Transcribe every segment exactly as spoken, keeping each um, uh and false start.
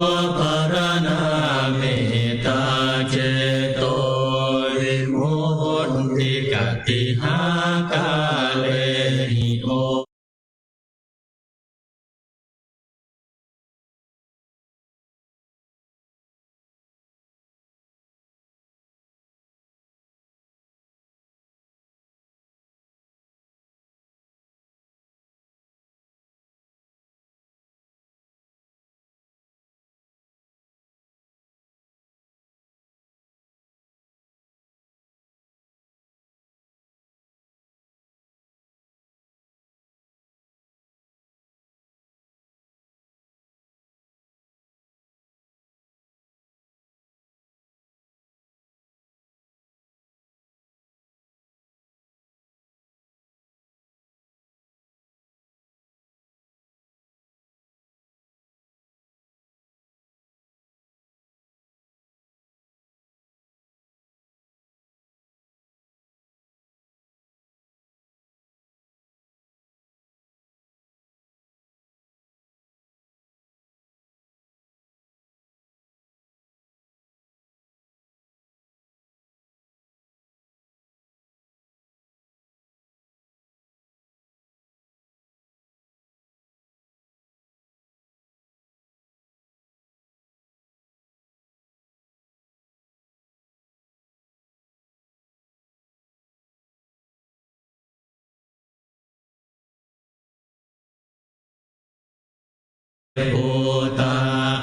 paraṇā mettā ceto vimutti katihākārehi o bhūtā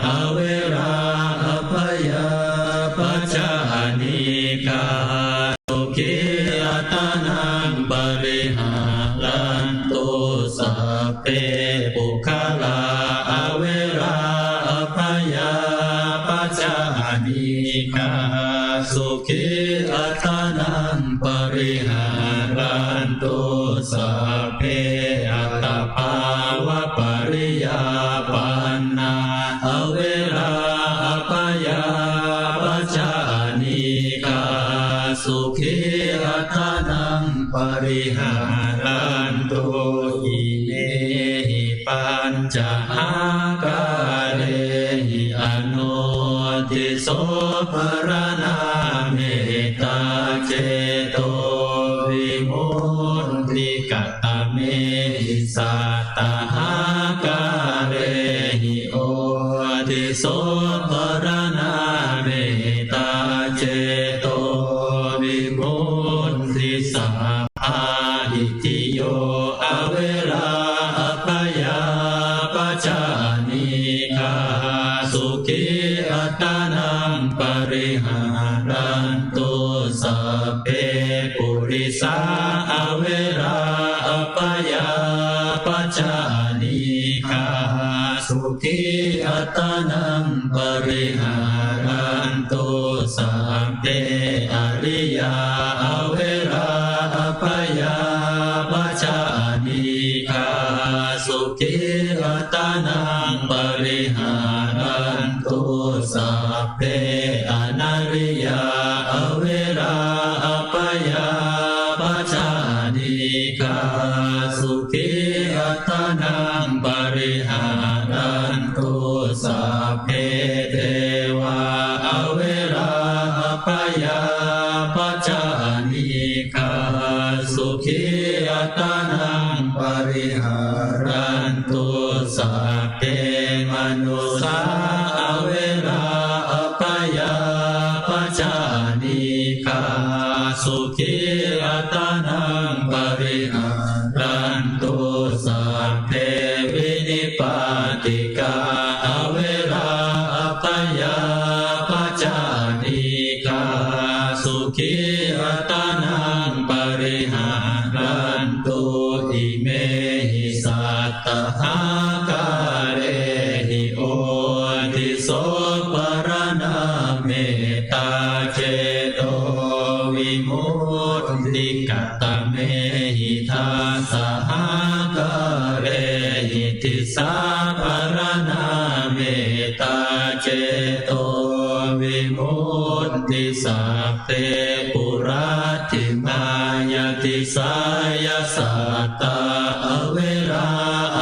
averā abyāpajjhā anīghā sukhī attānaṃ pariharantu. Sabbe puggalā averā abyāpajjhā anīghā sukhī attānaṃ pariharantu. Sabbe attabhāvapariyāpannā averā abyāpajjhā anīghā sukhī attānaṃ pariharantu. Imehi pañcahākārehi anodhiso paraṇā mettā ceto vimutti katamehi sattahākārehi odhiso paraṇā mettā ceto vimutti sabbā itiyo averā abyāpajjhā anīghā sukhī attānaṃ pariharantu. Sabbe purisā averā abyāpajjhā anīghā sukhī attānaṃ pariharantu. Sabbe ariyā averā abyāpajjhā anīghā sukhī attānaṃ pariharantu. Sabbe anariyā averā abyāpajjhā anīghā sukhī attānaṃ pariharantu. Sabbe devā averā abyāpajjhā anīghā sukhī attānaṃ pariharantu. Sabbe manussā averā abyāpajjhā anīghā sukhī attānaṃ pariharantu. Sabbe vinipātikā averā abyāpajjhā anīghā sukhī attānaṃ pariharantu. Imehi sattahākārehi odhiso paraṇā mettā ceto vimutti katamehi dasahākārehi disā paraṇā mettā ceto vimutti. Sabbe puratthimāya disāya sattā averā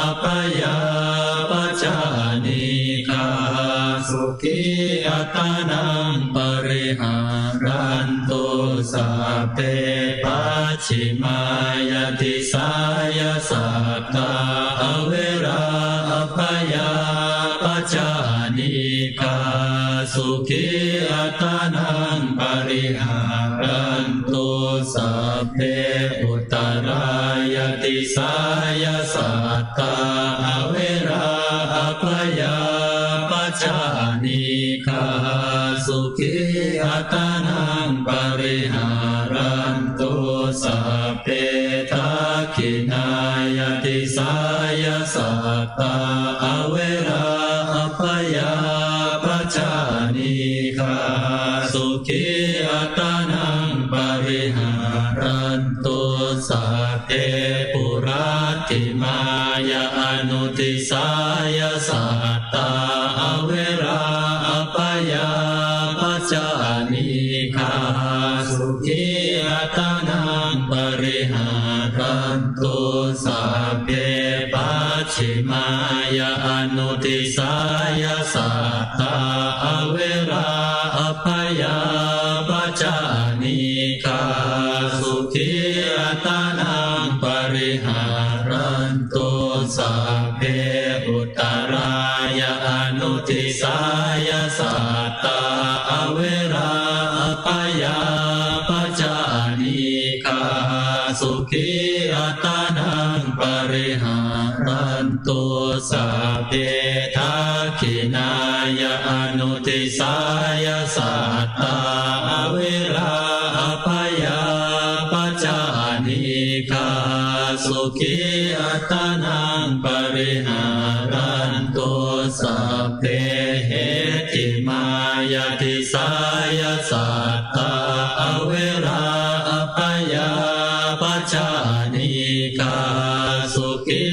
abyāpajjhā anīghā Attānaṃ pariharantu sabbe pacchimāya disāya sattā averā abyāpajjhā anīghā sukhī attānaṃ pariharantu sabbe uttarāya disāya sattā averā abyāpajjhā anīghā sukhī attānaṃ pariharantu sabbe dakkhiṇāya disāya sattā averā abyāpajjhā anīghā sukhī attānaṃ pariharantu sabbe puratthimāya anudisāya sattā averā abyāpajjhā anīghā sukhī attānaṃ pariharantu sabbe pacchimāya anudisāya sattā averā abyāpajjhā anīghā sukhī attānaṃ pariharantu sabbe uttarāya anudisāya sattā averā abyāpajjhā anīghā sukhī attānaṃ pariharantu sabbe dakkhiṇāya anudisāya sattā averā abyāpajjhā anīghā sukhī attānaṃ pariharantu sabbe heṭṭhimāya disāya sattā averā abyāpajjhā anīghā sukhī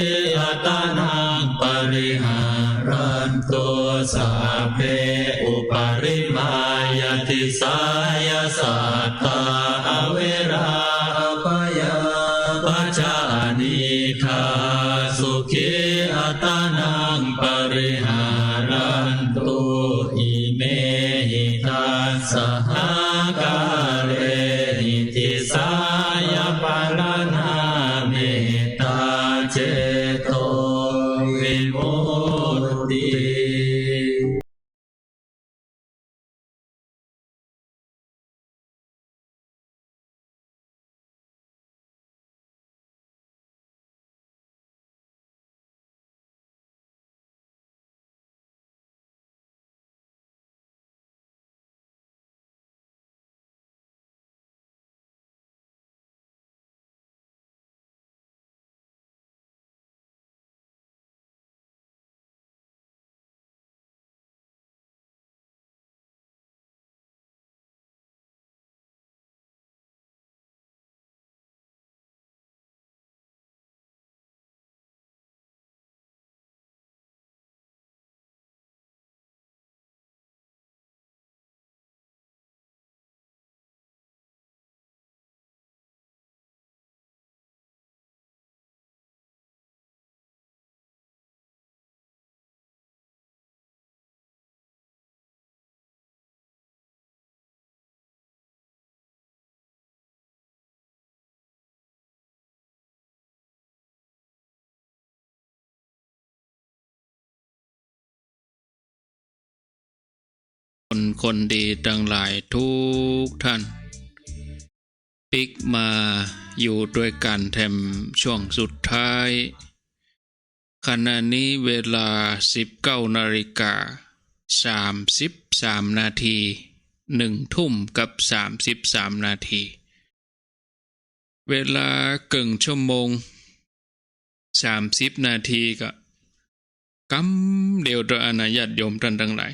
attānaṃ pariharantu sabbe uparimāya disāya sattā averā abyāpajjhā anīghā sukhī attānaṃ pariharantu. Imehi dasahakārehi disāya paraṇā mettā cetovimutti. คนคนดีทั้งหลายทุกท่าน ปิ๊กมาอยู่ด้วยกันแถมช่วงสุดท้าย ขณะนี้เวลา สิบเก้านาฬิกา สามสิบสามนาที หนึ่งทุ่มกับ สามสิบสามนาที เวลาเกิ่งชั่วโมง สามสิบนาทีก็กำเดียวเท่านั้นนะ ญาติโยมท่านทั้งหลาย